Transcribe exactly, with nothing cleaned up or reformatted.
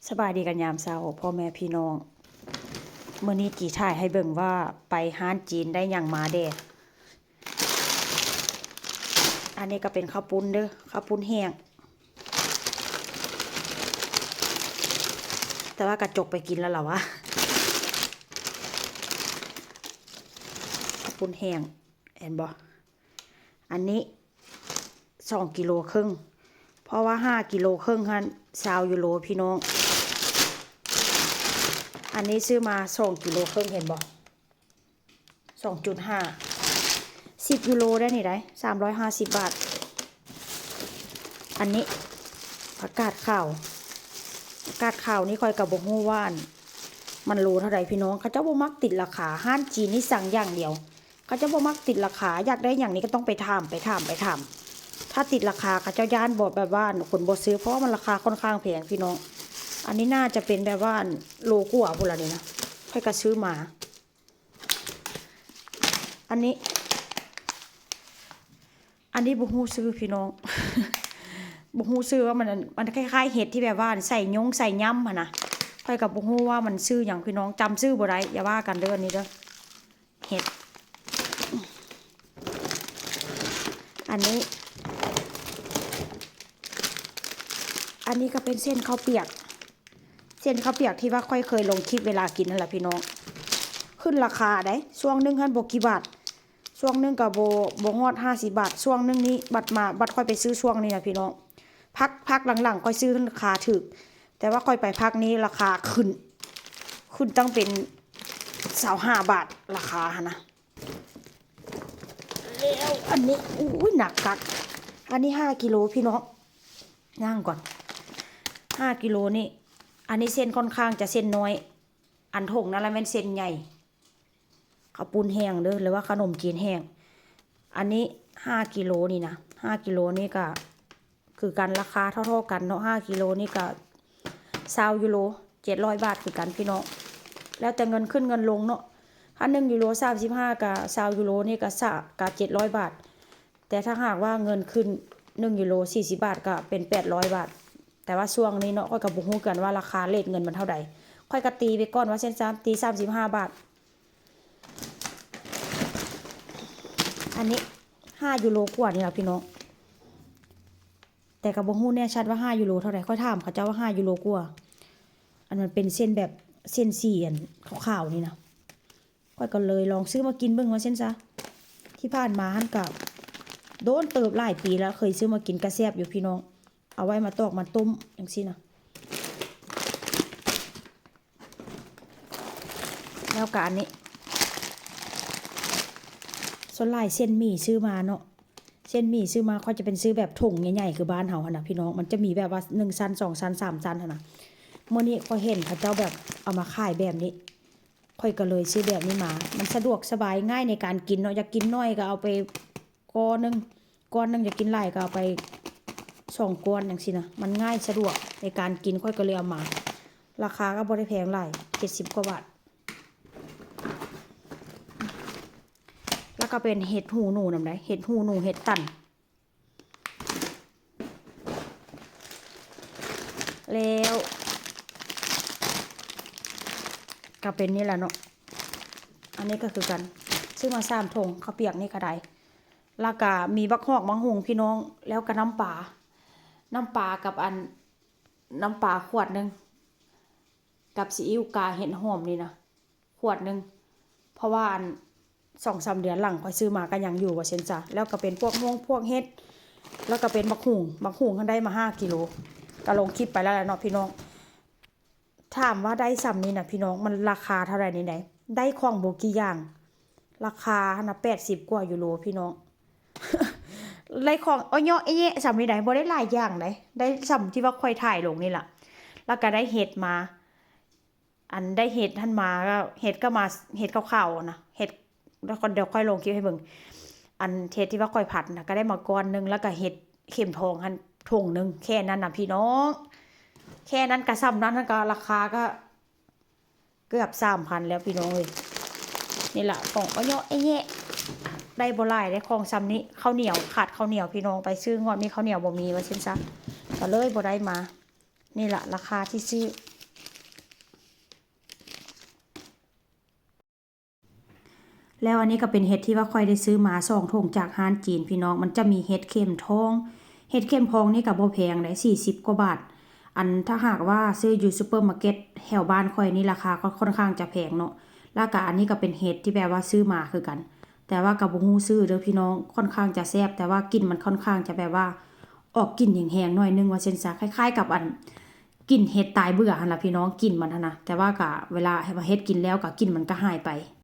สบายดีกันยามเช้า พ่อแม่พี่น้อง มื้อนี้จีถ่ายให้เบิ่งว่าไปร้านจีนได้หยังมาแด่ อันนี้ก็เป็นข้าวปุ้นเด้อ ข้าวปุ้นแห้ง แต่ว่ากระจกไปกินแล้วล่ะวะ ข้าวปุ้นแห้ง เห็นบ่ อันนี้ สองกิโลครึ่ง เพราะว่าห้ากิโลครึ่งหั่น ซาวยูโร พี่น้อง อันนี้ซื้อมาสองกิโลครึ่ง เห็นบ่ สองจุดห้า สิบยูโรได้นี่ได้ สามร้อยห้าสิบบาท อันนี้ ผักกาดขาว ผักกาดขาวนี่ข้อยก็บ่ฮู้ว่าอัน มันโลเท่าใดพี่น้อง เขาเจ้าบ่มักติดราคา ร้านจีนนี่สั่งอย่างเดียว เขาเจ้าบ่มักติดราคา อยากได้หยังนี่ก็ต้องไปถาม ไปถาม ไปถาม ถ้าติดราคาเขาเจ้าย้านบ่ แบบว่าคนบ่ซื้อ เพราะว่ามันราคาค่อนข้างแพงพี่น้อง อันนี้น่าจะเป็นแบบว่าโลกว่าพุ้นละนี่นะ ข้อยก็ซื้อมา อันนี้ อันนี้บ่ฮู้ชื่อพี่น้อง บ่ฮู้ชื่อว่ามัน มันคล้ายๆเห็ดที่แบบว่าใส่ยงใส่ยำหั่นนะ ข้อยก็บ่ฮู้ว่ามันชื่อหยังพี่น้อง จำชื่อบ่ได้ อย่าว่ากันเด้ออันนี้เด้อ เห็ด อันนี้ อันนี้ก็เป็นเส้นข้าวเปียก เส้นข้าวเปียกที่ว่าข้อยเคยลงคลิปเวลากินนั่นแหละพี่น้อง ขึ้นราคาได้ ช่วงหนึ่งหั่นบ่กี่บาท ช่วงหนึ่งก็บ่ บ่ฮอดห้าสิบบาท ช่วงหนึ่งนี้บัดมา บัดข้อยไปซื้อช่วงนี้นะพี่น้อง พัก พักหลังๆข้อยซื้อราคาถูก แต่ว่าข้อยไปพักนี้ราคาขึ้น ขึ้นตั้งเป็นซาวห้าบาท ราคาหั่นนะ แล้วอันนี้ อุ้ย หนักคัก อันนี้ห้ากิโลพี่น้อง ย่างก่อน ห้ากิโลนี่ อันนี้เส้นค่อนข้างจะเส้นน้อย อันถุงนั่นแหละแม่นเส้นใหญ่ ข้าวปุ้นแห้งเด้อ หรือว่าขนมจีนแห้ง อันนี้ห้ากิโลนี่นะ ห้ากิโลนี่ก็ คือกัน ราคาเท่าๆกันเนาะ ห้ากิโลนี่ก็ซาวยูโร เจ็ดร้อยบาทคือกันพี่น้อง แล้วแต่เงินขึ้นเงินลงเนาะ ถ้าหนึ่งยูโรสามสิบห้า ก็ซาวยูโรนี่ก็ซะ ก็เจ็ดร้อยบาท แต่ถ้าหากว่าเงินขึ้นหนึ่งยูโรสี่สิบบาท ก็เป็นแปดร้อยบาท แต่ว่าช่วงนี้เนาะ ข้อยก็บ่ฮู้กันว่าราคาเรทเงินมันเท่าใด ข้อยก็ตีไปก่อนว่าเส้นสาม ตีสามสิบห้าบาท อันนี้ห้ายูโรกว่านี่ล่ะพี่น้อง แต่ก็บ่ฮู้แน่ชัดว่าห้ายูโรเท่าใด ข้อยถามเขาเจ้าว่าห้ายูโรกว่า อันมันเป็นเส้นแบบเส้นสีอันขาวๆนี่นะ ข้อยก็เลยลองซื้อมากินเบิ่งว่าซั่นซะ ที่ผ่านมาหั่นก็โดนเติบหลายปีแล้ว เคยซื้อมากินก็แซ่บอยู่พี่น้อง เอาไว้มาตอกมาต้มจั่งซี้นะ แล้วก็อันนี้ ส่วนหลายเส้นหมี่ซื้อมาเนาะ เส้นหมี่ซื้อมาข้อยจะเป็นซื้อแบบถุงใหญ่ๆ คือบ้านเฮาหั่นน่ะพี่น้อง มันจะมีแบบว่าหนึ่งชั้น สองชั้น สามชั้นหั่นน่ะ มื้อนี้ข้อยเห็นเขาเจ้าแบบเอามาขายแบบนี้ ข้อยก็เลยซื้อแบบนี้มา มันสะดวกสบายง่ายในการกินเนาะ อยากกินน้อยก็เอาไปก้อนหนึ่ง ก้อนหนึ่ง อยากกินหลายก็เอาไปสองก้อนจั่งซี้นะ มันง่ายสะดวกในการกิน ข้อยก็เลยเอามา ราคาก็บ่ได้แพงหลาย เจ็ดสิบกว่าบาท แล้วก็เป็นเห็ดหูหนูนำได้ เห็ดหูหนู เห็ดตัน แล้ว ก็เป็นนี่แหละเนาะ อันนี้ก็คือกัน ซื้อมาสามถุง ข้าวเปียกนี่ก็ได้ แล้วก็มีบักฮอกบักฮุ่งพี่น้อง แล้วก็น้ำปลา น้ำปลากับอัน น้ำปลาขวดหนึ่ง กับซีอิ๊วกาเห็ดหอมนี่นะ ขวดหนึ่ง เพราะว่าอัน สองสามเดือนหลังข้อยซื้อมาก็ยังอยู่ว่าซั่นซะ แล้วก็เป็นพวกฮวงพวกเห็ด แล้วก็เป็นบักฮุ่ง บักฮุ่งหั่นได้มาห้ากิโล ก็ลงคลิปไปแล้วแหละเนาะพี่น้อง ถามว่าได้ส่ำนี้นะพี่น้อง มันราคาเท่าใดนี่ใด ได้ของบ่กี่อย่าง ราคาหั่นนะแปดสิบกว่ายูโรพี่น้อง ได้ของอ้อยเยาะแยะส่ำนี้ใด บ่ได้หลายอย่างใด ได้ส่ำที่ว่าข้อยถ่ายลงนี่ล่ะ แล้วก็ได้เห็ดมา อันได้เห็ดหั่นมาก็ เห็ดก็มา เห็ดขาวๆนะ เห็ด แล้วก็เดี๋ยวค่อยลงคลิปให้เบิ่ง อันเห็ดที่ว่าข้อยผัดนะ ก็ได้มาก้อนหนึ่ง แล้วก็เห็ดเข็มทองหั่นถุงหนึ่ง แค่นั้นนะพี่น้อง แค่นั้นก็ส่ำนั้น หั่นก็ราคาก็ เกือบสามพันแล้วพี่น้องเอ้ย นี่ล่ะ ของอ้อยเยาะแยะ ได้บ่หลาย ได้ของส่ำนี้ ข้าวเหนียว ขาดข้าวเหนียวพี่น้อง ไปซื้องวดนี้ข้าวเหนียวบ่มีว่าซั่นซะ ก็เลยบ่ได้มา นี่ล่ะ ราคาที่ซื้อ แล้วอันนี้ก็เป็นเห็ดที่ว่าข้อยได้ซื้อมาสองถุงจากร้านจีนพี่น้อง มันจะมีเห็ดเข็มทอง เห็ดเข็มทองนี่ก็บ่แพงเลย สี่สิบกว่าบาท อันถ้าหากว่าซื้ออยู่ซูเปอร์มาร์เก็ตแถวบ้านข้อยนี่ราคาก็ค่อนข้างจะแพงเนาะ แล้วก็อันนี้ก็เป็นเห็ดที่แบบว่าซื้อมาคือกัน แต่ว่าก็บ่ฮู้ชื่อเด้อพี่น้อง ค่อนข้างจะแซ่บ แต่ว่ากลิ่นมันค่อนข้างจะแบบว่าออกกลิ่นแฮงๆหน่อยนึงว่าซั่นซะ คล้ายๆกับอันกลิ่นเห็ดตายเบื่อหั่นล่ะพี่น้อง กลิ่นมันหั่นนะ แต่ว่าก็เวลาเฮ็ดกินแล้วก็กลิ่นมันก็หายไป